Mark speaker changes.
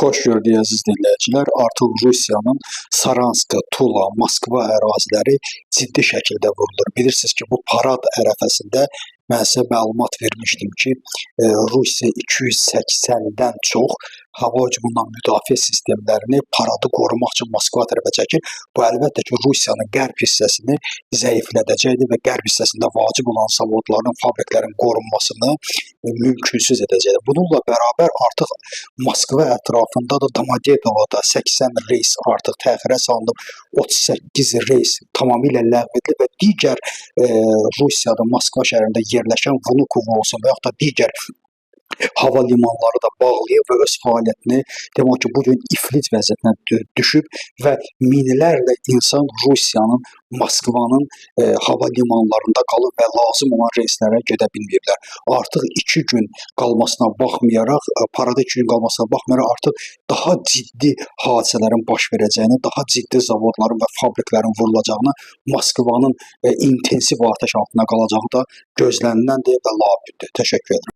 Speaker 1: Xoş gördük, əziz dinləyicilər. Artıq Rusiyanın Saransk, Tula, Moskva əraziləri ciddi şəkildə vurulur. Bilirsiniz ki, bu parad ərəfəsində mən sizə məlumat vermişdim ki, Rusiya 280-dən çox hava hücumundan müdafiə sistemlərini paradı qorumaq üçün Moskva tərəfə çəkir. Bu əlbəttə ki, Rusiyanın qərb hissəsini zəiflədəcəkdir və qərb hissəsində vacib olan zavodların, fabriklərin qorunmasını mümkünsüz edəcəkdir. Bununla bərabər artıq Moskva ətrafında da Domodedovoda 80 reys artıq təxirə salınıb, 38 reys tamamilə ləğv edilib və digər Rusiyada Moskva şəhərində yerləşən Vnukovo olsun və yaxud da digər hava limanları da bağlayıb və öz fəaliyyətini demək ki, bu gün iflic vəziyyətinə düşüb və minlərlə insan Rusiyanın Moskvanın hava limanlarında qalıb və lazım olan reyslərə gedə bilməyiblər. Artıq 2 gün qalmasına baxmayaraq, parada 2 gün qalmasına baxmayaraq artıq daha ciddi hadisələrin baş verəcəyini, daha ciddi zavodların və fabriklərin vurulacağını, Moskvanın intensiv atəş altında qalacağı da gözləniləndir və labüddür. Təşəkkür edirəm.